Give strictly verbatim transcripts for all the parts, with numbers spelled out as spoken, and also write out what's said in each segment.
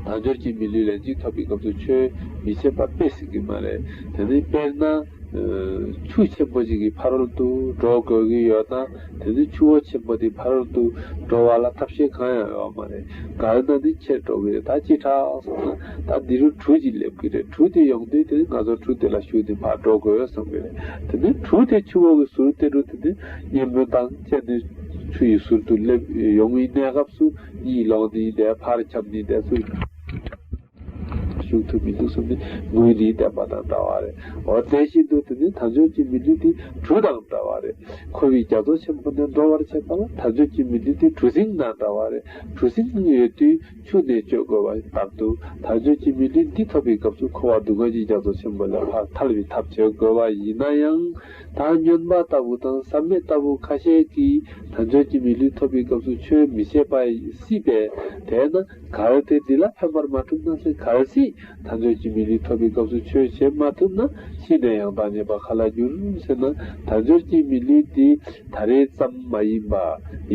དལ་འབྱོར་གྱི་མི་ལུས་ལན་གཅིག་ཐོབ་པའི་སྐབས་སུ་ཆོས་མི་བྱེད་པ་དཔེ་སྲིད་ཀྱི་མ་རེད། དེ་ནི་དཔེར་ན། ཆུ་ཆེན་པོ་ཞིག་གི་ཕ་རོལ་ཏུ་འགྲོ་དགོས་ཀྱི་ཡོད་ན། དེ་ནི་ཆུ་བོ་ཆེན་པོ་དེ་ཕ་རོལ་ཏུ་འགྲོ་བ་ལ་ཐབས་ཤེས་གང་ཡང་ཡོད་མ་རེད། ག་རེ་ན་ནི་ཁྱེར་འགྲོ་གི་རེད། ད་ཅི་དྲག་སོང་ན་ད་འདི་རུ་གྲུ་ཅིག་སླེབས་ཀྱི་རེད། གྲུ་དེ་ཡོང་དུས་དེ་ནི་ང་ཚོ་གྲུ་དེ་ལ་ཞུགས་ཏེ་ཕར་འགྲོ་དགོས་བསམ་གི་རེད། དེ་ནི་གྲུ་དེ་ཆུ་བོ་གི་ཟུར་དེ་རུ་དེ་ནི་གཉེན་པོ་དང་བཅས་ནས་ཆུ་ཡི་ཟུར་དུ་སླེབས་ཡོང་བའི་གནས་སྐབས་སུ་གཉིད་ལོག་ནས་བསྡད། ཕར་འཁྱམས་ནས་བསྡད། སུ་ཞུགས་ཐུབ་མི་འདུག་བསམ་ནས་ངུས་ནས་བསྡད་པ་དང་འདྲ་བ་རེད། འོ་དེ་བཞིན་དུ་དེ་ནི་དལ་འབྱོར་གྱི་མི་ལུས་དེ་གྲུ་དང་འདྲ་བ་རེད། འཁོར་བའི་རྒྱ་མཚོ་ཆེན་པོ་ནས་འགྲོ་བར་བྱེད་པ་ལ་དལ་འབྱོར་གྱི་མི་ལུས་དེ་གྲུ་གཟིངས་དང་འདྲ་བ་རེད། གྲུ་གཟིངས་ཡོད་དུས་ཆུ་ནས་བཅོས་དགོས་པ་ལྟར་དུ་དལ་འབྱོར་གྱི་མི་ལུས་འདི་ཐོབ་པའི་སྐབས་སུ་འཁོར་བ་སྡུག་བསྔལ་གྱི་རྒྱ་མཚོ་ཆེན་པོ་ལས་ཕར་ཐར་བའི་ཐབས་བྱེད་དགོས་པ་ཡིན་ན་ཡང་། ད་སྨྱོན་པ་ལྟ་བུ་དང་བསམ་མེད་ལྟ་བུ་ཁ་ཤས་ཀྱིས་དལ་འབྱོར་གྱི་མི་ལུས་ཐོབ་པའི་སྐབས་སུ་ཆོས་མི་བྱེད་པ་སྲིད་པས། དེས་ན་གལ་ཏེ་འདི་ལ་ཕན་པར་མ་གྲུབ་ན་ཟེར། གལ་སྲིད་དལ་འབྱོར་གྱི་མི་ལུས་ཐོབ་པའི་སྐབས་སུ་ཆོས་བྱེད་མ་ཐུབ་ན་ཤི་ནས་ཡང་དག་རྙེད་པ་ག་ལ་འགྱུར་ཟེར་ན། དལ་འབྱོར་གྱི་མི་ལུས་འདི་ད་རེས་ཙམ་མ་ཡིན་པ་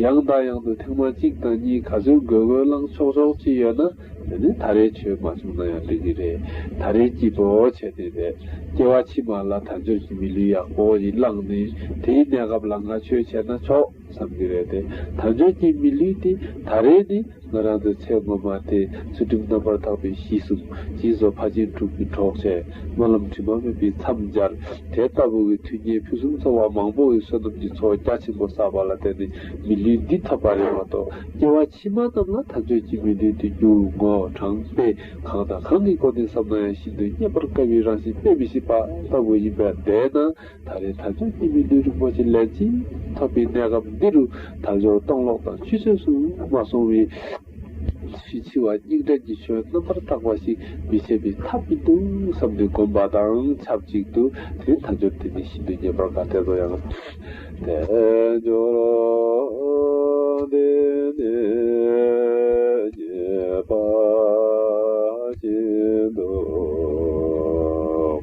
ཡང་དང་ཡང་དུ་ཐེངས་མ་གཅིག་དང་གཉིས་ག་ཚོད་དགོས་དགོས་བླངས་ཆོག་ཆོག་ཅིག་ཡོད་ན། དེ་ནི་ད་རེས་ཆོས་མ་བྱུང་ན་ཡང་འགྲིག་གི་རེད། ད་རེས་སྐྱིད་པོ་བྱས་ཏེ་རེད། སྐྱེ་བ་ཕྱི་མ་ལ་དལ་འབྱོར་གྱི་མི་ལུས་ཡག་པོ་ཞིག་བླངས་ནས་དེའི་གནས་སྐབས་ལ་ང་ཆོས་བྱས་ན་ཆོག་བསམ་གྱི་རེད་དེ། དལ་འབྱོར་གྱི་མི་ལུས་དེ་ད་རེས་ནི་ང་རང་ཚོའི་ཚེ་སྔོན་མ་དེ་ཚུལ་ཁྲིམས་རྣམ་པར་དག་པའི་གཞི་བཟུང་། སྦྱིན་སོགས་ཕར་ཕྱིན་དྲུག་གི་གྲོགས་བྱས། སྨོན་ལམ་དྲི་མ་མེད་པའི་མཚམས་སྦྱར། དེ་ལྟ་བུ་གི་མཐུན་རྐྱེན་ཕུན་སུམ་ཚོགས་པ་མང་པོ་ཡི་བསོད་ནམས་ཀྱི་ཚོགས་རྒྱ་ཆེན་པོ་བསགས་པ་ལ་བརྟེན་ནས་མི་ལུས་འདི་ཐོབ་པ་རེད་མ་གཏོགས། སྐྱེ་བ་ཕྱི་མ་རྣམས་ལ་དལ་འབྱོར་གྱི་མི་ལུས་དེ་འགྱུར་ངོ་། གྲངས་དཔེ་གང་དང་གང་གི་སྒོ་ནས་བསམ་ན་ཡང་ཤིན་ཏུ་རྙེད་པར་དཀའ་བའི་རང་བཞིན་དཔེ་མི་སྲིད་པ་ལྟ་བུ་ཡིན་པས། དེས་ན་ད་རེས་དལ་འབྱོར་གྱི་མི་ལུས་རིན་པོ་ཆེ་ལན་གཅིག་ཐོབ་པའི་གནས་སྐབས་འདི་རུ་དལ་འབྱོར་སྟོང་ལོག་དང་ཆུད་ཟོས་སུ་མ་སོང་བའི་ཕྱི་འཆི་བ་སྙིང་འདྲེན་གྱི་ཆོས་རྣམ་པར་དག་པ་ཞིག་མི་བྱེད་པའི་ཐབས་མི་འདུག་བསམ་སྟེ་བསྒོམ་པ་དང་ཆབས་ཅིག་ཏུ་དེ་དལ་འབྱོར་དེ་ནི་ཤིན་ཏུ་རྙེད་པར་དཀའ། དེ་ཚོ་ཡང་དལ་འབྱོར་འདི་ནི་རྙེད་པ་ཤིན་ཏུ་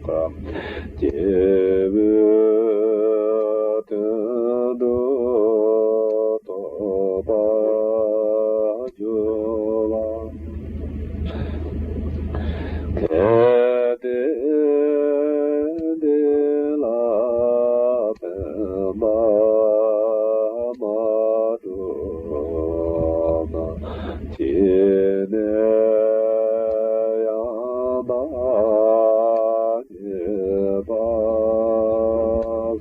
དཀའ། སྐྱེས་བུའི་དོན་དུ་རྟོགས་པར་འགྱུར་བ། གལ་ཏེ་འདི་ལ་ཕན་པ་མ་གྲུབ་ན། ཅི་ནས་ཡང་དག་རྙེད་པ་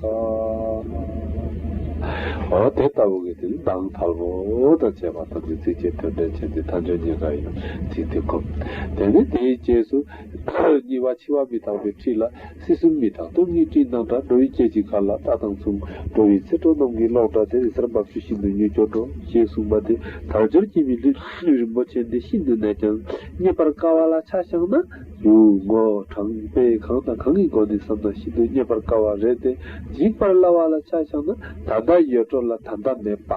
དཀའ། འོ་དེ་ལྟ་བུ་གི་དེ་ནི་མདང་དལ་པོ་དང་བཅས་པ་ཐམས་ཅད་ཚིགས་བཅད་དོན་འགྲེལ་བྱས་ཏེ་མཐའ་འཇུག་རྙེད་དཀའ་ཡི་ཚིག་དེ་བསྒོམ། དེ་ནི་དེའི་རྗེས་སུ་གཉིས་པ་འཆི་བ་མི་རྟག་པའི་ཁྲིད་ལ། སྲིད་གསུམ་མི་རྟག་སྟོང་གི་སྤྲིན་དང་འདྲ། འགྲོ་བའི་སྐྱེ་འཆི་གར་ལ་ལྟ་དང་མཚུངས། འགྲོ་བའི་ཚེ་འཕྲོ་རྣམས་ཀྱི་གློག་འདྲ། དེ་ནི་ཟེར་བ་ཆུ་ཤིན་ཏུ་མྱུར་སྐྱོ་འགྲོ། ཞེས་གསུངས་པ་སྟེ། དལ་འབྱོར་གྱི་མི་ལུས་རིན་པོ་ཆེ་འདི་ཤིན་ཏུ་ནས་ཀྱང་རྙེད་པར་དཀའ་བ་ལ་ཆ་བཞག་ན། ཡུལ་ངོ་། གྲངས་དཔེ་གང་དང་གང་གི་སྒོ་ནས་བསམ་ན་ཤིན་ཏུ་རྙེད་པར་དཀའ་བ་རེད་དེ། འཇིག་པར་སླ་བ་ལ་ཆ་བཞག་ན། ད་ལྟ་ཡོད་འགྲོ་ལ་ད་ལྟ་མེད་པ།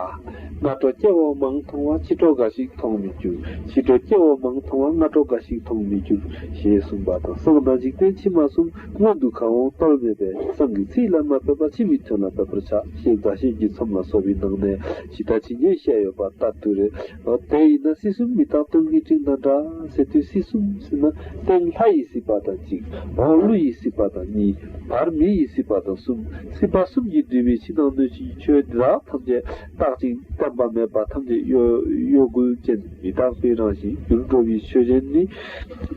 སྔ་དྲོ་སྐྱེ་བོ་མང་མཐོང་བ། ཕྱི་དྲོ་འགའ་ཞིག་མཐོང་མི་འགྱུར། ཕྱི་དྲོ་སྐྱེ་བོ་མང་མཐོང་བ། སྔ་དྲོ་འགའ་ཞིག་མཐོང་མི་འགྱུར། ཞེས་གསུངས་པ་དང་། སང་དང་འཇིག་རྟེན་ཕྱི་མ་གསུམ་སྔོན་དུ་གང་འོང་གཏོལ་མེད་པས། སང་གི་ཚིག་ལ་མ་ཕོད་པ་ཕྱི་མའི་དོན་ལ་ཕོད་པར་བྱ། ཞེས་མཛའ་བཤེས་ཀྱི་ཚོམས་ལ་སོགས་པའི་ནང་ནས་ཇི་ལྟ་ཇི་སྙེད་བཤད་ཡོད་པ་ལྟར་དུ་རེད། འོ་དེ་ཡིན་ན་སྲིད་གསུམ་མི་རྟག་སྟོང་གི་སྤྲིན་དང་འདྲ་ཟེར་དུས། སྲིད་གསུམ་ཟེར་ན་སྟེང་ལྷ་ཡི་སྲིད་པ་དང་གཅིག་འོག་ཀླུ་ཡི་སྲིད་པ་དང་གཉིས། བར་མི་ཡི་སྲིད་པ་དང་གསུམ། སྲིད་པ་གསུམ་གྱིས་བསྡུས་པའི་ཕྱི་ནང་སྣོད་བཅུད་ཀྱི་ཆོས་འདི་དག་ཐམས་ཅད་རྟག་ཅིང་བརྟན་པ་མེད་པ་ཐམས་ཅད་གཡོ་གཡོ་འགུལ་ཅན་མི་རྟག་པའི་རང་བཞིན་འགྱུར་འགྲོ་བའི་ཆོས་ཅན་ནི།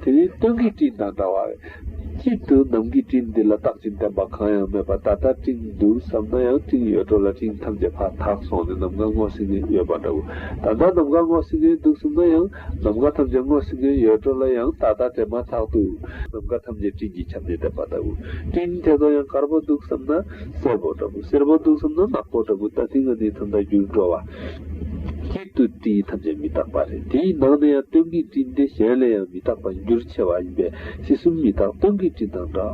དེ་ནི་སྟོང་གི་སྤྲིན་དང་འདྲ་བ་རེད། གཅིག་ཏུ་ནམ་གྱི་སྤྲིན་འདི་ལ་རྟག་ཅིང་བརྟན་པ་གང་ཡང་མེད་པ། ད་ལྟ་སྤྲིན་འདུག་བསམ་ན་ཡང་སྤྲིན་ཡོད་འགྲོ་ལ་སྤྲིན་ཐམས་ཅད་ཕར་དག་སོང་ནས་ནམ་མཁའ་སྔོ་སིང་ངེ་ཡོད་པ་འདྲ་བོ། ད་ལྟ་ནམ་མཁའ་སྔོ་སིང་ངེ་འདུག་བསམ་ན་ཡང་ནམ་མཁའ་ཐམས་ཅད་སྔོ་སིང་ངེ་ཡོད་འགྲོ་ལ་ཡང་ད་ལྟ་དེ་མ་ཐག་ཏུ་ནམ་མཁའ་ཐམས་ཅད་སྤྲིན་གྱིས་ཁྱབ་ནས་བསྡད་པ་ལྟ་བུ། སྤྲིན་དེ་ཚོ་ཡང་དཀར་པོ་འདུག་བསམ་ན་སེར་པོ་འདྲ་བོ། སེར་པོ་འདུག་བསམ་ན་ནག་པོ་འདྲ་བོ། ད་དེ་ང་ནི་ད་ལྟ་འགྱུར་འགྲོ་བ། གཅིག་ཏུ་སྤྲིན་ཐམས་ཅད་མི་རྟག་པ་རེད། དེའི་ནང་ནས་ཡང་སྟོང་གི་སྤྲིན་དེ་གཞན་ལས་ཡང་མི་རྟག་པར་འགྱུར་ཆེ་བ་ཡིན་པས། སྲིད་གསུམ་མི་རྟག་སྟོང་གི་སྤྲིན་དང་འདྲ།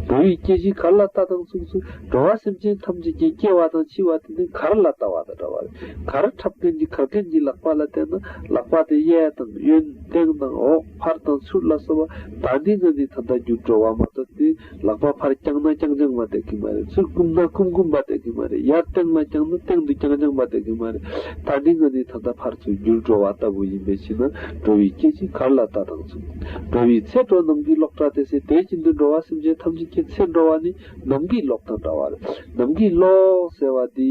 འགྲོ་བའི་སྐྱེ་འཆི་གར་ལ་ལྟ་དང་མཚུངས་སུ། འགྲོ་བ་སེམས་ཅན་ཐམས་ཅད་ཀྱི་སྐྱེ་བ་དང་འཆི་བ་དེ་ནི་གར་ལ་ལྟ་བ་དང་འདྲ་བ་རེད། གར་འཁྲབ་མཁན་གྱི་གར་མཁན་གྱི་ལག་པ་ལ་བལྟས་ན། ལག་པ་དེ་གཡས་དང་གཡོན། སྟེང་དང་འོག་ཕར་དང་ཚུར་ལ་སོགས་པ། ད་འདི་ང་ནི་ད་ལྟ་འགྱུར་འགྲོ་བ་མ་གཏོགས་ཏེ། ལག་པ་ཕར་བརྐྱངས་ན་རྐྱང་རྐྱང་མ་བསྡད་ཀྱི་མ་རེད། ཚུར་བསྐུམ་ན་བསྐུམ་བསྐུམ་མ་བསྡད་ཀྱི་མ་རེད། ཡར་སྟེང་ལ་བརྐྱངས་ན་སྟེང་དུ་རྐྱང་རྐྱང་མ་བསྡད་ཀྱི་མ་རེད། ད་འདི་ང་ ནི་ད་ལྟ་ཕར་ཚུར་འགྱུར་འགྲོ་བ་ལྟ་བུ་ཡིན་པའི་ཕྱིར་ན། འགྲོ་བའི་སྐད་ཅིག་གར་ལ་ལྟ་དང་མཚུངས། འགྲོ་བའི་ཚེ་འགྲོ་ནམ་མཁའི་གློག་འདྲ་སྟེ་ཟེར། དེ་བཞིན་དུ་འགྲོ་བ་སེམས་ཅན་ཐམས་ཅད་ཀྱི་ཚེ་འགྲོ་བ་ནི་ནམ་མཁའི་གློག་དང་འདྲ་བ་རེད། ནམ་མཁའི་གློག་ཟེར་བ་འདི་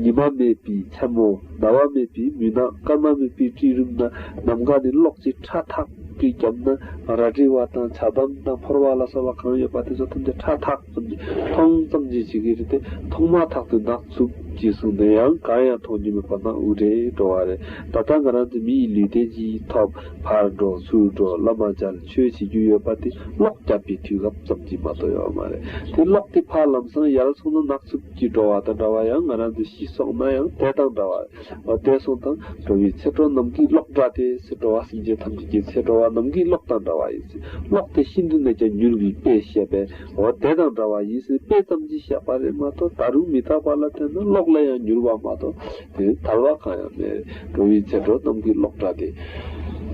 ཉི་མ་མེད་པའི་མཚན་མོ། ཟླ་བ་མེད་པའི་མུན་ནག། སྐར་མ་མེད་པའི་སྤྲིན་རུམ་ན། ནམ་མཁའ་ནི་གློག་གི་ཁྲ་ཐག་གིས་བརྒྱབ་ན། རལ་གྲི་བ་དང་། ཇ་དམ་དང་། ཕོར་པ་ལ་སོགས་པ་གང་ཡོད་པ་དེ་ཚོ་ཐམས་ཅད་ཁྲ་ཐག་ཙམ་གྱིས་མཐོང་ཙམ་གྱིས་བྱེད་ཀྱི་རེད་དེ། མཐོང་མ་ཐག་ཏུ་ནག་འཚུབ་ཀྱིས་བཟུང་ནས་ཡང་གང་ཡང་མཐོང་རྒྱུ་མེད་པ་ན་འུ་རེ་འགྲོ་བ་རེད། ད་ལྟ་ང་རང་ཚོ་མི་ཡི་ལུས་རྟེན་གྱིས་ཐོབ། ཕར་འགྲོ་ཚུར་འགྲོ། བླ་མ་མཇལ། ཆོས་བྱེད་རྒྱུ་ཡོད་པ་དེ་གློག་བརྒྱབ་པའི་དུས་སྐབས་ཙམ་གྱིས་མ་གཏོགས་ཡོད་མ་རེད། དེ་གློག་དེ་ཕར་ལམ་སང་ཡལ་སོང་ན་ནག་འཚུབ་ཀྱིས་འགྲོ་བ་དང་འདྲ་བ། ཡང་ང་རང་ཚོ་ཤི་སོང་ན་ཡང་དེ་དང་འདྲ་བ་རེད། འོ་དེ་སོང་ཙང་འགྲོ་བའི་ཚེ་འགྲོ་ནམ་མཁའི་གློག་འདྲ་སྟེ་ཟེར། འགྲོ་བ་སེམས་ཅན་ཐམས་ཅད་ཀྱི་ཚེ་འགྲོ་བ་ནམ་མཁའི་གློག་དང་འདྲ་བ་ཡིན་ཟེར། གློག་དེ་ཤིན་ཏུ་ནས་ཀྱང་མྱུར་བའི་དཔེ་བཤད་པས། འོ་དེ་དང་འདྲ་བ་ཡིན་ཟེར། དཔེ་ཙམ་གྱིས་བཤད་པ་རེད་མ་གཏོགས། ད་རུང་མི་རྟག་པ་ལ་བརྟེན་ན་གློག་ལས་ཡང་མྱུར་བ་མ་གཏོགས་དེ་དལ་བ་གང་ཡང་མེད། འགྲོ་བའི་ཚེ་འགྲོ་ནམ་མཁའི་གློག་འདྲ་སྟེ།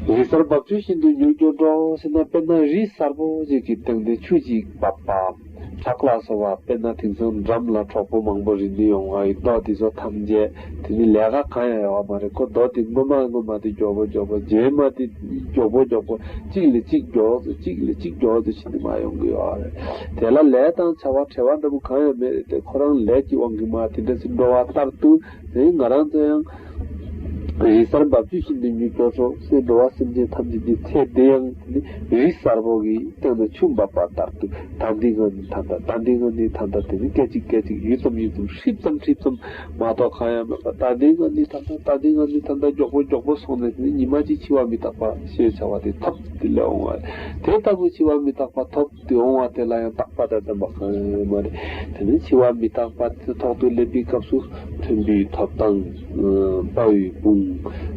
རི་གསར་འབབ་ཆུ་བཞིན་དུ་མྱུར་འགྱུར་འགྲོ་ཟེར་ན། དཔེར་ན་རི་གསར་པོ་ཞིག་གི་སྟེང་ནས་ཆུ་ཅིག་འབབ་པ། བྲག་ལ་སོགས་པ། དཔེར་ན་དེང་སང་འགྲམ་ལ་གྲོག་པོ་མང་པོ་རིལ་ནས་ཡོང་བ་ཡི་རྡོ་དེ་ཚོ་ཐམས་ཅད་དེ་ནི་ལས་ཀ་གང་ཡང་ཡོད་པ་མ་རེད། ཁོ་རྡོ་དེ་སྔོན་མ་སྔོན་མ་དེ་མགྱོགས་པོ་མགྱོགས་པོ། རྗེས་མ་དེ་མགྱོགས་པོ་མགྱོགས་པོ། གཅིག་ལས་གཅིག་མགྱོགས་སུ། གཅིག་ལས་གཅིག་མགྱོགས་སུ་ཕྱིན་ནས་མར་ཡོང་གི་ཡོད་རེད། དེ་ལ་ལས་དང་བྱ་བ་བྲེལ་བ་འདྲ་པོ་གང་ཡང་མེད་རེད་དེ། ཁོ་རང་ལས་ཀྱི་དབང་གིས་མར་དེ་འདྲ་ཞིག་འགྲོ་བ་ལྟར་དུ། དེ་ང་རང་ཚོ་ཡང་རི་གསར་འབབ་ཆུ་བཞིན་དུ་མྱུར་འགྱུར་འགྲོ་ཟེར། འགྲོ་བ་སེམས་ཅན་ཐམས་ཅད་ཀྱི་ཚེ་འདི་ཡང་དེ་ནི་རི་གསར་པོ་གི་སྟེང་ན་ཆུ་འབབ་པ་ལྟར་དུ། ད་འདི་སྔ་ནི་ད་ལྟ། ད་འདི་སྔ་ནི་ད་ལྟ། དེ་ནི་སྐད་ཅིག་སྐད་ཅིག་ཡུད་ཙམ་ཡུད་ཙམ། ཧྲིབ་ཙམ་ཧྲིབ་ཙམ་མ་གཏོགས་གང་ཡང་མེད་པ། ད་འདི་སྔ་ནི་ད་ལྟ། ད་འདི་སྔ་ནི་ད་ལྟ། མགྱོགས་པོ་མགྱོགས་པོ་སོང་ནས་དེ་ནི་ཉི་མ་གཅིག་འཆི་བ་མི་རྟག་པ་ཞེས་བྱ་བ་དེ་ཐོབ་སྟེ་སླེབས་འོང་བ་རེད། དེ་ལྟ་བུ་འཆི་བ་མི་རྟག་པ་ཐོབ་སྟེ་འོང་བ་དེ་ལ་ཡང་རྟག་པ་དང་ལྡན་པ་གང་ཡང་ཡོད་མ་རེད། དེ་ནི་འཆི་བ་མི་རྟག་པ་དེ་ཐོག་ཏུ་སླེབས་པའི་སྐབས་སུ་མཐུན་པའི་ཐོབ་ཐང་། དཔའ་བའི་དཔུང་།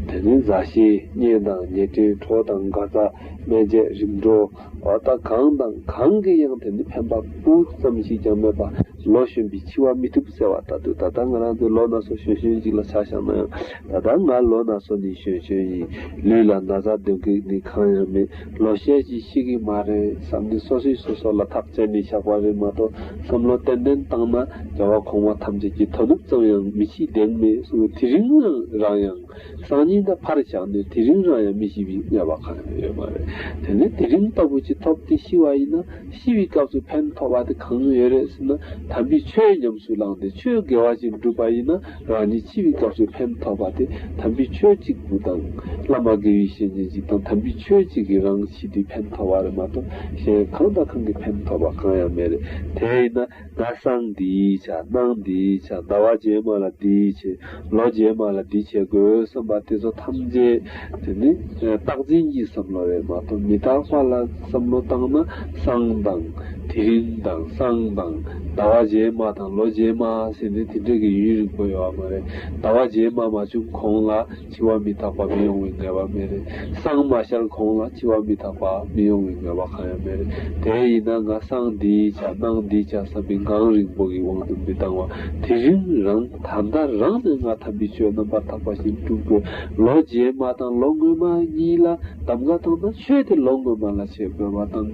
དེ་ནི་མཛའ་བཤེས། གཉེན་དང་ཉེ་འབྲེལ། གྲོགས་དང་འགག་རྩ། སྨན་དཔྱད་རིམ་གྲོ། འོ་ད་གང་དང་གང་གིས་ཡང་དེ་ནི་ཕན་པ་སྤུ་ཙམ་ཞིག་ཀྱང་མེད་པ། ལོ་གཞོན་པས་འཆི་བ་མི་ཐུབ་ཟེར་བ་ལྟར་དུ། ད་ལྟ་ང་རང་ཚོའི་ལོ་ན་སོ་གཞོན་གཞོན་ཅིག་ལ་ཆ་བཞག་ན་ཡང་། ད་ལྟ་ང་ལོ་ན་སོ་ནི་གཞོན་གཞོན་ཡིན། ལུས་ལ་ན་ཚ་གདོན་བགེགས་ནི་གང་ཡང་མེད། ལོ་ཤས་ཤིག་ཤི་གི་མ་རེད་བསམ་ནས་སོ་སོས་སོ་སོ་ལ་ཐག་བཅད་ནས་བཞག་པ་རེད་མ་གཏོགས། བསམ་བློ་ཏན་ཏན་བཏང་ན་རྒྱལ་བ་གོང་མ་ཐམས་ཅད་ཀྱི་དོ་ནུབ་ཙམ་ཡང་མི་འཆི་གདེང་མེད་གསུངས། དེ་རིང་རང་ཡང་སང་ཉིན་ད་ཕར་བཞག་ནས་དེ་རིང་རང་ཡང་མི་ཤི་བའི་ངེས་པ་གང་ཡང་ཡོད་མ་རེད། དེ་ནས་དེ་རིང་ལྟ་བུ་ཅིག་ཐོབ་སྟེ་ཤི་བ་ཡིན་ན། ཤི་བའི་སྐབས་སུ་ཕན་ཐོགས་པ་དེ་གང་ཡོད་རེད་ཟེར་ན། དམ་པའི་ཆོས་ཉམས་སུ་བླངས་ཏེ་ཆོས་དགེ་བ་ཅིག་བསྒྲུབས་པ་ཡིན་ན། རང་ཉིད་འཆི་བའི་སྐབས་སུ་ཕན་ཐོགས་པ་དེ་དམ་པའི་ཆོས་གཅིག་པུ་དང་། བླ་མ་དགེ་བའི་བཤེས་གཉེན་གཅིག་དང་། དམ་པའི་ཆོས་གཅིག་གིས་རང་ཤི་དུས་ཕན་ཐོགས་པ་རེད་མ་གཏོགས། གཞན་གང་དང་གང་གིས་ཕན་ཐོགས་པ་གང་ཡང་མེད་རེད། དེ་ཡིན་ན། ད་སང་འདི་བྱ། གནངས་འདི་བྱ། ཟླ་བ་རྗེས་མ་ལ་འདི་བྱེད། ལོ་རྗེས་མ་ལ་འདི་བྱེད་དགོས་བསམ་པ་དེ་ཚོ་ཐམས་ཅད་དེ་ནི་རྟག་འཛིན་གྱི་བསམ་བློ་རེད་མ་གཏོགས། མི་རྟག་པ་ལ་བསམ་བློ་བཏང་ན། སང་དང་། དེ་རིང་དང་། སང་དང་། ཟླ་བ་རྗེས་མ་དང་ལོ་རྗེས་མ་ཟེར་ནས་དེ་འདྲ་གི་ཡུན་རིང་པོ་ཡོད་པ་མ་རེད། ཟླ་བ་རྗེས་མ་མ་བྱུང་གོང་ལ་འཆི་བ་མི་རྟག་པ་མི་ཡོང་བའི་ངེས་པ་མེད་རེད། སང་མ་ཤར་གོང་ལ་འཆི་བ་མི་རྟག་པ་མི་ཡོང་བའི་ངེས་པ་གང་ཡང་མེད་རེད། དེ་ཡིན་ན་ང་སང་འདི་བྱ། གནངས་འདི་བྱ་བསམ་པའི་ངང་རིང་པོ་གི་དབང་དུ་མི་བཏང་བ། དེ་རིང་རང་། ད་ལྟ་རང་ནས་ང་དམ་པའི་ཆོས་རྣམ་པར་དག་པ་ཞིག་སྒྲུབ་དགོས། ལོ་རྗེས་མ་དང་ལོ་སྔོན་མ་གཉིས་ལ་གདམ་ག་བཏང་ན། ཆོས་དེ་ལོ་སྔོན་མ་ལ་བྱེད་དགོས་པ་དང་།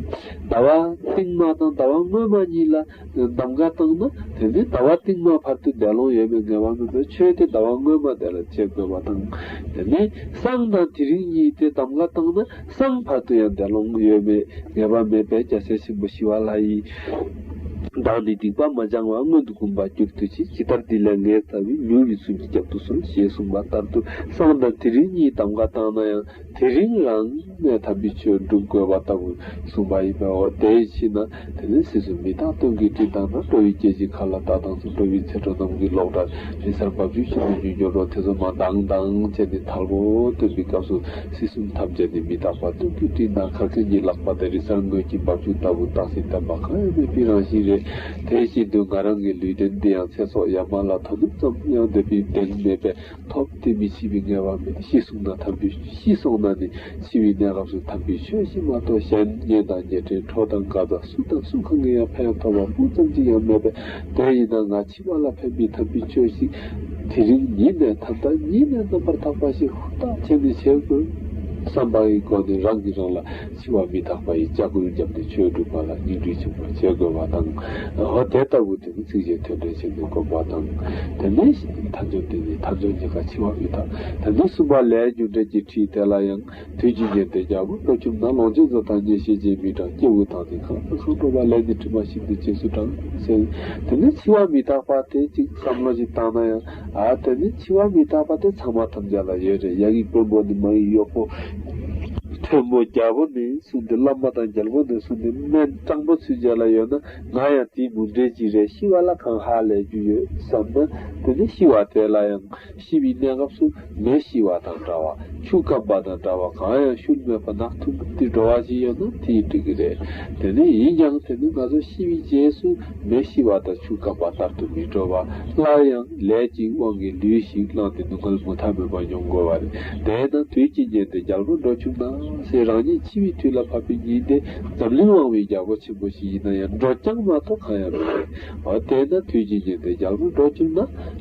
ཟླ་བ་རྟིང་མ་དང་ཟླ་བ་སྔོན་མ་གཉིས་ལ་གདམ་ག་བཏང་ན། དེ་ནི་ཟླ་བ་རྟིང་མ་བར་དུ་འདས་ལོང་ཡོད་པའི་ངེས་པ་མེད་པས། ཆོས་དེ་ཟླ་བ་སྔོན་མ་དེ་ལ་བྱེད་དགོས་པ་དང་། དེ་ནི་སང་དང་དེ་རིང་གཉིས་དེ་གདམ་ག་བཏང་ན། སང་བར་དུ་ཡང་འདས་ལོང་ཡོད་མེད་ངེས་པ་མེད་པས། རྒྱལ་སྲས་ཆེན་པོ་ཞི་བ་ལྷ་ཡིས། བདག་ནི་སྡིག་པ་མ་བྱང་བར། སྔོན་དུ་གོམས་པར་གྱུར་ཏོ་ཅིག་ཇི་ལྟར་འདི་ལས་ངལ་རྩ་བའི། མྱུར་བའི་ཚུལ་གྱིས་རྒྱབ་ཏུ་གསོལ། ཞེས་གསུངས་པ་ལྟར་དུ། སང་དང་དེ་རིང་གཉིས་གདམ་ག་བཏང་ན་ཡང་། དེ་རིང་རང་ནས་དམ་པའི་ཆོས་སྒྲུབ་དགོས་པ་ལྟ་བུ་གསུངས་པ་ཡིན་པའོ། དེའི་ཕྱིར་ན་དེ་ནི་སྲིད་གསུམ་མི་རྟག་སྟོང་གི་སྤྲིན་དང་ན། འགྲོ་བའི་སྐད་ཅིག་གར་ལ་ལྟ་དང་མཚུངས། འགྲོ་བའི་ཚེ་འགྲོ་ནམ་མཁའི་གློག་འདྲ། རི་གསར་འབབ་ཆུ་བཞིན་དུ་མྱུར་འགྱུར་འགྲོ། དེ་ཚོ་མར་ལྡང་ལྡང་བྱས་ནས་དལ་པོ་སྟོན་པའི་སྐབས་སུ། སྲིད་གསུམ་ཐམས་ཅད་ནི་མི་རྟག་པ་སྟོང་གི་སྤྲིན་དང་། གར་མཁན་གྱི་ལག་པ་དེ་རི་གསར་ངོས་ཀྱི་འབབ་ཆུ་ལྟ་བུ། རྟག་གསལ་བརྟན་པ་གང་ཡང་མེད་པའི་རང་བཞིན་རེད། དེ་བཞིན་དུ་ང་རང་གི་ལུས་རྟེན་འདི་ཡང་ཚེ་སྲོག་ཡར་མར་ལ་དོ་ནུབ་ཙམ་ཡང་འདོད་པའི་གདེང་མེད་པས། ཐོབ་སྟེ་མི་འཆི་བའི་ངེས་པ་མེད། ཤི་སོང་ན་དམ་པའི། ཤི་སོང་ན་ནི་འཆི་བའི་གནས་སྐབས་སུ་དམ་པའི་ཆོས་ཤིག་མ་གཏོགས། གཞན་གཉེན་དང་ཉེ་འབྲེལ་གྲོགས་དང་འགག་རྩ་སུ་དང་སུ་གང་གིས་ཡང་ཕན་ཐོགས་པ་སྤུ་ཙམ་ཅིག་ཡང་མེད་པས། དེ་ཡིན་ན་ང་འཆི་བ་ལ་ཕན་པའི་དམ་པའི་ཆོས་ཤིག་དེ་རིང་ཉིད་ནས། ད་ལྟ་ཉིད་ནས་རྣམ་པར་དག་པ་ཞིག་ཧུར་ཐག་བྱས་ནས་བྱེད་དགོས། བསམ་པ་ཡི་སྒོ་ནས་རང་གིས་རང་ལ་འཆི་བ་མི་རྟག་པ་ཡི་ལྕག་སྐུལ་བརྒྱབ་ནས་ཆོས་སྒྲུབ་པ་ལ་སྙིང་རུས་ཆེན་པོ་བྱེད་དགོས་པ་དང་། འོ་དེ་ལྟ་བུ་དེ་ནི་ཚིགས་བཅད་ཐོས་གྲོལ་བྱས་ནས་སྒོམ་པ་དང་། དེ་ནས་ཐམས་ཅད་དེ་ནི་ཐམས་ཅད་ཉེན་ཁ་འཆི་བ་མི་རྟག་དེ་ནས་གསུམ་པ་ལས་རྒྱུ་འབྲས་ཀྱི་ཁྲིད་དེ་ལ་ཡང་། དུས་ཀྱི་ཉེན་ཏེ་རྒྱལ་པོ་འགྲོ་བཅུག་ན། ལོངས་སྤྱོད་རྫོགས་དང་གཉེན་བཤེས་རྗེས་མི་འབྲང་། སྐྱེས་བུ་དག་ནི་གང་དང་གང་། འགྲོ་བ་ལས་ནི་དྲི་མ་ཤིན་ཏུ་རྗེས་སུ་འབྲང་། ཟེར། དེ་ནི་འཆི་བ་མི་རྟག་པ་དེ་གཅིག་བསམ་བློ་ཞིག་བཏང་ན་ཡང་། ཨ་དེ་ནི་འཆི་བ་མི་རྟག་པ་དེ་ཚང་མ་ཐམས་ཅད་ལ་ཡོད་རེད། ཡ་གི་དཔོན་པོ་ནི་མ་ཡི་གཡོག་པོ། མཐོན་པོ་རྒྱལ་པོ་ནས་བཟུང་སྟེ། བླ་མ་དང་རྒྱལ་པོ་ནས་བཟུང་སྟེ། སྨན་སྤྲང་པོ་ཚུན་ཆད་ལ་ཡོད་ན། ང་ཡང་དེའི་མུ་འབྲེལ་གཅིག་རེད། ཤི་བ་ལ་གང་ཧ་ལས་རྒྱུ་ཡོད་བསམ་ན། དེ་ནི་ཤི་བ་དེ་ལ་ཡང་། ཤི་བའི་གནས་སྐབས་སུ་མེ་ཤི་བ་དང་འདྲ་བ། ཆུ་སྐམ་པ་དང་འདྲ་བ། གང་ཡང་ཤུལ་མེད་པ་ནག་ཐུམ་དེ་འགྲོ་བ་ཞིག་ཡོད་ན་དེ་ཡིས་འགྲིག་གི་རེད། དེ་ནི་ཡིན་ཀྱང་དེ་ནི་ང་ཚོ་ཤི་བའི་རྗེས་སུ་མེ་ཤི་བ་དང་ཆུ་སྐམ་པ་ལྟར་དུ་མི་འགྲོ་བ། སླར་ཡང་ལས་ཀྱི་དབང་གིས་ལུས་ཤིག་བླངས་ཏེ་སྡུག་བསྔལ་མུ་མཐའ་མེད་པ་མྱོང་དགོས་པ་རེད། དེས་ན་དུས་ཀྱི་ཉེན་ཏེ་རྒྱལ་པོ་འགྲོ་བཅུག་ན་ཟེར། རང་ཉིད་འཆི་བའི་དུས་ལ་བབ་པའི་ཉིན་དེ་འཛམ་གླིང་དབང་བའི་རྒྱལ་པོ་ཆེན་པོ་ཞིག་ཡིན་ན་ཡང་འགྲོ་རྐྱང་མ་གཏོགས་གང་ཡང་མེད་པས། འོ་དེས་ན་དུས་ཀྱི་ཉེན་ཏེ་རྒྱལ་པོ་འགྲོ་བཅུག་ན།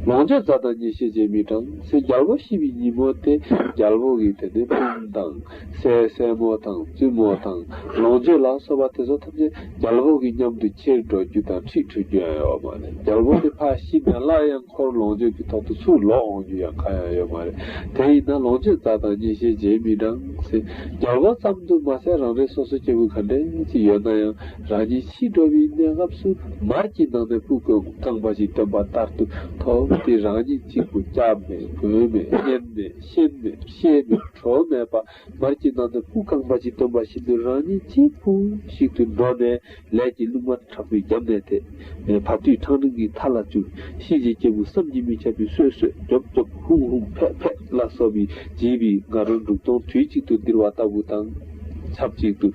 ལོངས་སྤྱོད་རྫས་དང་གཉེན་བཤེས་རྗེས་མི་འབྲང་ཟེར། རྒྱལ་པོ་ཤི་བའི་ཉིན་མོ་དེ་རྒྱལ་པོ་གི་དེ་ནས་བུམོ་དང་། སྲས་སྲས་མོ་དང་བཙུན་མོ་དང་ལོངས་སྤྱོད་ལ་སོགས་པ་དེ་ཚོ་ཐམས་ཅད་རྒྱལ་པོ་གི་མཉམ་དུ་ཁྱེར་འགྲོ་རྒྱུ་དང་ཁྲིད་འགྲོ་རྒྱུ་ཡང་ཡོད་མ་རེད། རྒྱལ་པོ་དེ་ཕར་ཤི་ནས་སླར་ཡང་ཁོར་ལོངས་སྤྱོད་ཀྱི་ཐོག་ཏུ་ཚུར་ལོག་འོང་རྒྱུ་ཡང་གང་ཡང་ཡོད་མ་རེད། དེ་ཡིན་ན་ལོངས་སྤྱོད་རྫས་དང་གཉེན་བཤེས་རྗེས་མི་འབྲང་ཟེར། རྒྱལ་པོ་ཙམ་དུ་མ་ཟད་རང་རེ་སོ་སོ་སྐྱེ་བོ་ག་འདྲ་ཅིག་ཡོད་ན་ཡང་། རང་ཉིད་ཤི་འགྲོ་བའི་གནས་སྐབས་སུ་མར་གྱི་ནང་ནས་སྤུ་རྐང་པ་ཞིག་བཏོན་པ་ལྟར་དུ་ཐོག་སྟེ། རང་ཉིད་གཅིག་པུ་སྐྱབས་མེད་མགོན་མེད་གཉེན་མེད་གཤེན་མེད་གཤེད་མེད་གྲོགས་མེད་པ། མར་གྱི་ནང་དུ་སྤུ་རྐང་པ་ཞིག་བཏོན་པ་བཞིན་དུ་རང་ཉིད་གཅིག་པུ་ཞིག་ཏུ་འགྲོ་ནས། ལས་ཀྱི་རླུང་མ་དྲག་པོའི་རྒྱབ་ནས་དེད། བར་དོའི་ཕྲང་རིང་གི་མཐའ་ལ་བཅུག། གཤིན་རྗེའི་སྐྱེས་བུ་བསམ་གྱིས་མི་ཁྱབ་པའི་གསོད་གསོད། རྒྱོབ་རྒྱོབ། ཧཱུྃ་ཧཱུྃ། ཕེབས་ཕེབས་ལ་སོགས་པའི་བགྱིས་པའི་ང་རོ་འབྲུག་སྟོང་དུས་གཅིག་ཏུ་ལྡིར་བ་ལྟ་བུ་དང་ཆབས་ཅིག་ཏུ།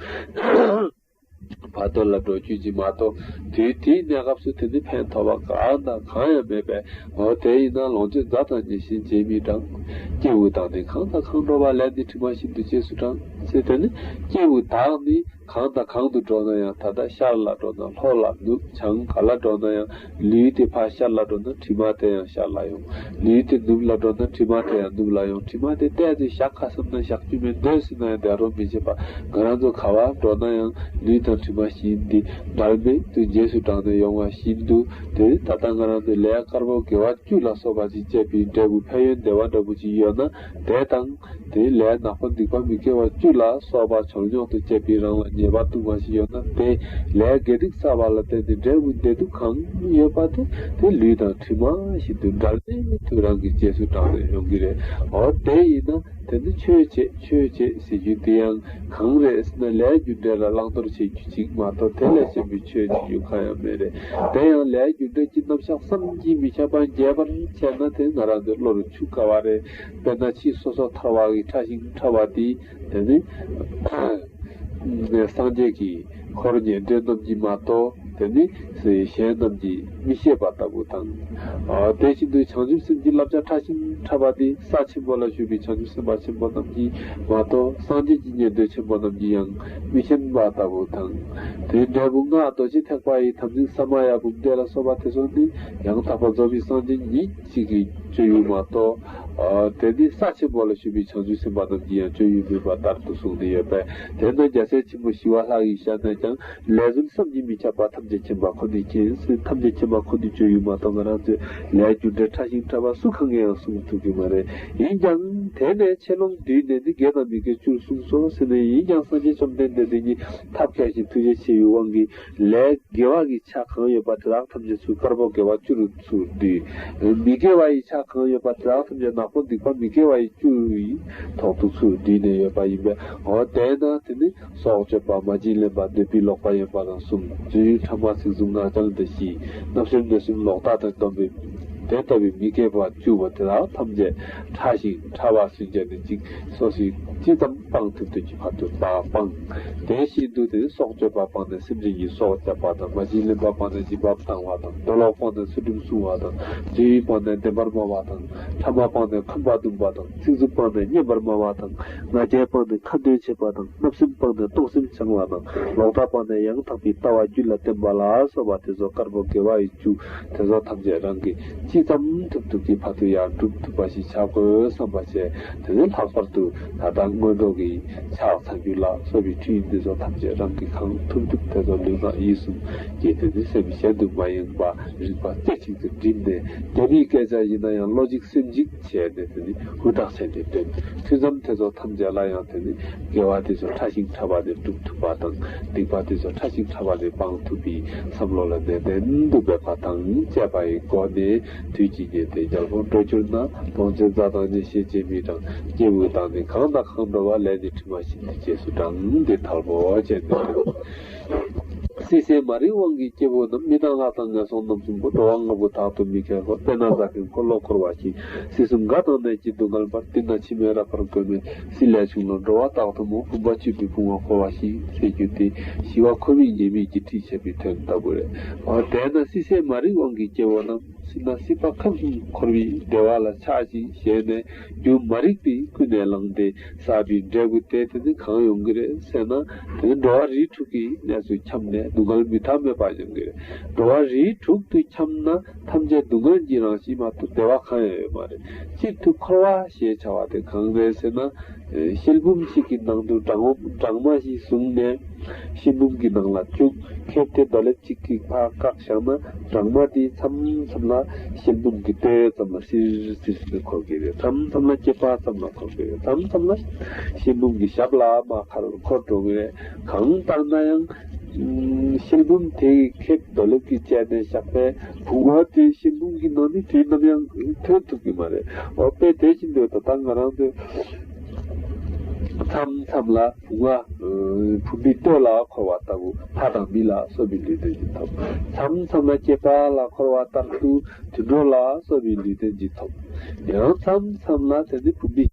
བར་དོ་ལ་འགྲོ་རྒྱུ་ཅིག་མ་གཏོགས། དུས་དེའི་གནས་སྐབས་སུ་དེ་ནི་ཕན་ཐོགས་པ་གང་དང་གང་ཡང་མེད་པས། འོ་དེ་ཡིན་ན་ལོངས་སྤྱོད་རྫས་དང་གཉེན་བཤེས་རྗེས་མི་འབྲང་། སྐྱེས་བུ་དག་ནི་གང་དང་གང་། འགྲོ་བ་ལས་ནི་དྲི་མ་ཤིན་ཏུ་རྗེས་སུ་འབྲང་ཟེར། དེ་ནི་སྐྱེས་བུ་དག་ནི་གང་དང་གང་དུ་འགྲོ་ན་ཡང་། ད་ལྟ་ཤར་ལ་འགྲོ་ན་ལྷོ་ལ་ནུབ། བྱང་ག་ལ་འགྲོ་ན་ཡང་། ལུས་དེ་ཕར་ཤར་ལ་འགྲོ་ན་དྲི་མ་དེ་ཡང་ཤར་ལ་ཡོང་། ལུས་དེ་ནུབ་ལ་འགྲོ་ན་དྲི་མ་དེ་ཡང་ནུབ་ལ་ཡོང་། དྲི་མ་དེ་བལྟས་ཏེ་བཞག་ག་བསམ་ན་བཞག་རྒྱུ་མེད། སྡོད་ཟེར་ན་ཡང་སྡོད་རུང་མི་བྱེད་པ། ང་རང་ཚོ་ག་བར་འགྲོ་ན་ཡང་ལུས་དང་དྲི་མ་བཞིན་འདི་འབྲལ་མེད་དུ་རྗེས་སུ་འབྲངས་ནས་ཡོང་བ་བཞིན་དུ། དེ་ད་ལྟ་ང་རང་ཚོའི་ལས་དཀར་པོ་དགེ་བ་བཅུ་ལ་སོགས་པ་ཅིག་སྤྱད་པའི་འབྲས་བུ་ཕན་ཡོན་བདེ་བ་འདྲ་པོ་ཅིག་ཡོད་ན། དེ་དང་དེའི་ལས་ནག་པོ་སྡིག་པ་མི་དགེ་བ་བཅུ་ལ་སོགས་པ་བྱང་ཉོག་ཏུ་སྤྱད་པའི་རང་ལ་ཉེས་པ་ལྟུང་བ་ཞིག་ཡོད་ན། དེ་ལས་དགེ་སྡིག་བསགས་པ་ལ་བརྟེན་ཏེ་འབྲས་བུ་བདེ་སྡུག་གང་ཡོད་པ་དེ། དེ་ལུས་དང་གྲིབ་མ་བཞིན་དུ་འབྲལ་མེད་དུ་རང་གི་རྗེས་སུ་འབྲངས་ནས་ཡོང་གི་རེད། འོ་དེ་ཡིན་ན་དེ་ནི་ཆོས་བྱེད་ཆོས་བྱེད་ཟེར་རྒྱུ་དེ་ཡང་གང་རེད་ཟེར་ན། ལས་རྒྱུ་འབྲས་ལ་བླང་དོར་བྱེད་རྒྱུ་ཅིག་མ་གཏོགས་དེ་ལས་གཞན་པའི་ཆོས་བྱེད་རྒྱུ་གང་ཡང་མེད་རེད། དེ་ཡང་ལས་རྒྱུ་འབྲས་ཀྱི་རྣམ་གཞག་བསམ་གྱིས་མི་ཁྱབ་པ་རྒྱས་པར་བྱས་ན། དེ་ང་རང་ཚོའི་བློ་རུ་ཆུད་དཀའ་བ་རེད། དཔེར་ན་ཕྱིས་སོ་སོ་ཐར་བ་གི་ཕྲ་ཞིང་ཕྲ་བ་དེ། དེ་ནི་སངས་རྒྱས་ཀྱི་འཁོར་ཉན་ཐོས་རྣམས་ཀྱིས་མ་གཏོགས། དེ་ནི་གཞན་རྣམས་ཀྱིས་མི་ཤེས་པ་ལྟ་བུ་དང་། དེ་བཞིན་དུ་བྱང་ཆུབ་སེམས་ཀྱི་བསླབ་བྱ་ཕྲ་ཞིང་ཕྲ་བ་དེ་ས་ཆེན་པོ་ལ་བཞུགས་པའི་བྱང་ཆུབ་སེམས་དཔའ་ཆེན་པོ་རྣམས་ཀྱིས་མ་གཏོགས། སངས་རྒྱས་ཀྱི་ཉན་ཐོས་ཆེན་པོ་རྣམས་ཀྱིས་ཡང་མི་མཁྱེན་པ་ལྟ་བུ་དང་། དེའི་འབྲས་བུ་སྔགས་རྡོ་རྗེ་ཐེག་པ་ཡི་དམ་ཚིག་ས་མ་ཡ་བུམ་བཟླས་ལ་སོགས་པ་དེ་ཚོ་ནི་ཡང་དག་པར་རྫོགས་པའི་སངས་རྒྱས་ཉིད་གཅིག་གི་སྤྱོད་ཡུལ་མ་གཏོགས། ཨ། དེ་ནི་ས་ཆེན་པོ་ལ་བཞུགས་པའི་བྱང་ཆུབ་སེམས་དཔའ་རྣམས་ཀྱི་ཡང་སྤྱོད་ཡུལ་མིན་པ་ལྟར་དུ་གསུངས་ཏེ་ཡོད་པས། དེས་ན་རྒྱལ་སྲས་ཆེན་པོ་ཞི་བ་ལྷ་ཡི་ཞལ་ནས་ཀྱང་། ལས་རྫུན་བསམ་གྱིས་མི་ཁྱབ་པ་ཐམས་ཅད་མཁྱེན་པ་ཁོ་ནས་མཁྱེན་ཟེར། ཐམས་ཅད་མཁྱེན་པ་ཁོ་ནས་སྤྱོད་ཡུལ་མ་གཏོགས། ང་རང་ཚོས་ལས་རྒྱུ་འབྲས་ཕྲ་ཞིང་ཕྲ་བ་སུ་གང་གིས་ཡང་གསུང་ཐུབ་ཀྱི་མ་རེད། ཡིན་ཀྱང་དེ་ནས་ཆེ་ལོང་བསྡུས་ནས་ནི། དགེ་དང་མི་དགེ་བཅུར་གསུངས་སོ་ཟེར་ནས། ཡིན་ཀྱང་སངས་རྒྱས་བཅོམ་ལྡན་འདས་དེ་ཉིད་ཐབས་མཁས་ཤིང་ཐུགས་རྗེ་ཆེ་བའི་དབང་གིས། ལས་དགེ་བ་གི་ཆ་གང་ཡོད་པ་དེ་དག་ཐམས་ཅད་ཚུར་དཀར་པོ་དགེ་བ་བཅུ་རུ་ཚུར་བསྡུས། མི་དགེ་བ་ཡི་ཆ་གང་ཡོད་པ་དེ་དག་ཐམས་ཅད་ནག་པོ་སྡིག་པ་མི་དགེ་བ་ཡི་བཅུ་ཡི་ཐོག་ཏུ་ཚུར་བསྡུས་ནས་ཡོད་པ་ཡིན་པས། འོ་དེས་ན་དེ་ནི་སྲོག་གཅོད་པ། མ་བྱིན་ལེན་པ། འདོད་པའི་ལོག་པར་གཡེམ་པ་དང་གསུམ། རྫུན་ཕྲ་མ་ཚིག་རྩུབ་ངག་འཁྱལ་དང་བཞི། བརྣབ་སེམས་གནོད་སེམས་ལོག་ལྟ་དང་སྡོམ་པའི། དེ་ལྟ་བུའི་མི་དགེ་བ་བཅུ་པོ་དེ་དག་ཐམས་ཅད་ཕྲ་ཞིང་ཕྲ་བ་སུན་འབྱིན་ནས་ཅིག་སོ་སོའི་ཅི་ཙམ་སྤང་ཐུབ་ཐུབ་ཀྱི་བར་དུ་ད་སྤང་། དེ་བཞིན་དུ་དེ་སྲོག་གཅོད་པ་སྤངས་ནས་སེམས་ཅན་གྱི་སྲོག་བཅད་པ་དང་། མ་བྱིན་ལེན་པ་སྤངས་ནས་སྦྱིན་པ་བཏང་བ་དང་། འདོད་ལོག་སྤངས་ནས་ཚུལ་ཁྲིམས་བསྲུང་བ་དང་། རྫུན་སྤངས་ནས་བདེན་པར་སྨྲ་བ་དང་། ཕྲ་མ་སྤངས་ནས་ཁོམ་པ་བརྡུང་བ་དང་། ཚིག་རྩུབ་སྤངས་ནས་སྙན་པར་སྨྲ་བ་དང་། ང་རྒྱལ་སྤངས་ནས་ཁ་འདོན་བྱེད་པ་དང་། བརྣབ་སེམས་སྤངས་ནས་གཏོང་སེམས་བྱང་བ་དང་། ལོག་ལྟ་སྤངས་ནས་ཡང་དག་པའི་ལྟ་བ་རྒྱུད་ལ་བརྟེན་པ་ལ་སོགས་པ་དེ་ཚོ་དཀར་པོ་དགེ་བ་ཡི་བཅུ་དེ་ཚོ་ཐམས་ཅད་རང་གི་ ཅི་ཙམ་ཐུབ་ཐུབ་ཀྱིས་ཕར་ཚུར་ཡར་སྒྲུབ་ཐུབ་པ་ཞིག་བྱ་དགོས་བསམ་པ་བྱས། དེ་ནས་ལྷག་པར་དུ་ད་ལྟ་སྔོན་འགྲོ་གི་ཕྱག་འཚལ་རྒྱུ་ལ་སོགས་པའི་འཕྲིན་འདི་ཚོ་ཐམས་ཅད་རང་གིས་གང་ཐུབ་ཐུབ་དེ་ཚོ་ལུས་ངག་ཡིད་གསུམ་གྱིས་དེ་ནི་སེམས་གཞན་དུ་མ་ཡེངས་པ་རིག་པ་རྩེ་གཅིག་ཏུ་བསྒྲིམས་ནས། རྒྱ་མིའི་སྐད་ཆ་ཡིན་ན་ཡང་བློ་གཅིག་སེམས་གཅིག་བྱས་ནས་དེ་ནི་ཧུར་ཐག་བྱས་ནས་འདོན། ཐུན་མཚམས་དེ་ཚོ་ཐམས་ཅད་ལ་ཡང་དེ་ནི་དགེ་བ་དེ་ཚོ་ཕྲ་ཞིང་ཕྲ་བ་ནས་སྒྲུབ་ཐུབ་པ་དང་། སྡིག་པ་དེ་ཚོ་ཕྲ་ཞིང་ཕྲ་བ་ནས་སྤང་ཐུབ་པའི་བསམ་བློ་ལ་ནན་ཏན་དུ་འབད་པ་དང་བཅས་པ་ཡི་སྒོ་ནས། དུས་ཀྱི་ཉེར་ལྡན་རྒྱལ་པོར་འགྲོ་གྱུར་ན། ལོངས་སྤྱོད་མཛའ་དང་ཉེར་ཞེ་བཅས་མི་གྲངས། སྐྱེས་བུ་དག་ནི་གང་དང་གང་འགྲོ་བ། ལས་ནི་དྲི་མ་བཞིན་དུ་རྗེས་སུ་འབྲང་། འདི་ཐལ་མོ་སྦྱར་ནས། སྲིད་ཞིའི་མ་རིག་དབང་གིས་སྐྱེ་བོ་རྣམས། མི་དང་ལྷ་དང་ངན་སོང་རྣམ་གསུམ་པོ། འགྲོ་བ་ལྔ་པོ་དག་ཏུ་མི་སྐྱེ་བར། དཔེར་ན་རྫ་མཁན་འཁོར་ལོ་བསྐོར་བ་བཞིན། སྲིད་གསུམ་འགག་དང་ནད་ཀྱིས་སྡུག་བསྔལ་བར། དེ་ན་འཆི་མེད་རབ་འཕར་མགོན་མེད་སྲིད་ལས་བྱུང་ལ། འགྲོ་བ་དག་ཐོབ་མོད། བུམ་པ་བཅུད་པའི་བུང་བ་འཁོར་བ་བཞིན། ཟེར་རྒྱུ་དེ་ཞི་བ་འཁོར་བའི་ཉེས་དམིགས་ཀྱི་ཁྲིད་བྱས་པའི་དོན་ལྟ་བུ་རེད། འོ་དེས་ན་སྲིད་ཞིའི་མ་རིག་དབང་གིས་སྐྱེ་བོ་རྣམས། སྲིད་ན་སྲིད་པ་ཁམས་གསུམ་འཁོར་བའི་བདེ་བ་ལ་ཆགས་ཤིང་ཞེན་ནས། རྒྱུ་མ་རིག་པས་ཀུན་ནས་བསླངས་ཏེ་བསགས་པའི་འབྲས་བུ་དེ་དེ་ནི་གང་ཡོང་གི་རེད་ཟེར་ན། དེ་ནི་འགྲོ་བ་རིགས་དྲུག་གི་གནས་སུ་འཁྱམས་ནས་སྡུག་བསྔལ་མི་ཐ་མལ་པ་མྱོང་གི་རེད། འགྲོ་བ་རིགས་དྲུག་ཏུ་འཁྱམས་ན་ཐམས་ཅད་སྡུག་བསྔལ་གྱི་རང་བཞིན་མ་གཏོགས་བདེ་བ་གང་ཡང་ཡོད་མ་རེད། སྤྱིར་དུ་འཁོར་བ་ཞེས་བྱ་བ་དེ་གང་རེད་ཟེར་ན། ཤེལ་བུམ་ཞིག་གི་ནང་དུ་སྦྲང་སྦྲང་མ་ཞིག་བཟུང་ནས། ཤེལ་བུམ་གྱི་ནང་ལ་བཅུག་ཁེབས་དེ་རྡོ་ལེབ་གཅིག་གིས་ཕར་བཀག་བཞག་ན། སྦྲང་མ་དེ་མཚམས་མཚམས་ལ་ཤེལ་བུམ་གྱི་སྟོད་ཙམ་ལ་སིར་སིར་སིར་འཁོར་གྱི་རེད། མཚམས་མཚམས་ལ་སྐེད་པ་ཙམ་ལ་འཁོར་གྱི་རེད། མཚམས་མཚམས་ལ་ཤེལ་བུམ་གྱི་ཞབས་ལ་མར་ཁར་འཁོར་འགྲོ་གི་རེད། གང་ལྟར་ན་ཡང་། ཤེལ་བུམ་དེ་ཡི་ཁེབས་རྡོ་ལེབ་ཀྱིས་བཅད་ནས་བཞག་པའི་བུང་བ་དེ་ཤེལ་བུམ་གྱི་ནང་ནས་དུས་ནམ་ཡང་ཐོན་ཐུབ་ཀྱི་མ་རེད། འོ་དཔེ་དེ་བཞིན་དུ་ད་ལྟ་ང་རང་ཚོས་མཚམས་མཚམས་ལ་བུང་བ། བུམ་པའི་སྟོད་ལ་འཁོར་བ་ལྟ་བུ་ལྷ་དང་མི་ལ་སོགས་པའི་ལུས་རྟེན་གྱིས་ཐོབ། མཚམས་མཚམས་ལ་སྐེད་པ་ལ་འཁོར་བ་ལྟར་དུ་དུད་འགྲོ་ལ་སོགས་པའི་ལུས་རྟེན་གྱིས་ཐོབ། ཡང་མཚམས་མཚམས་ལ་དེ་ནི་བུམ་པའི་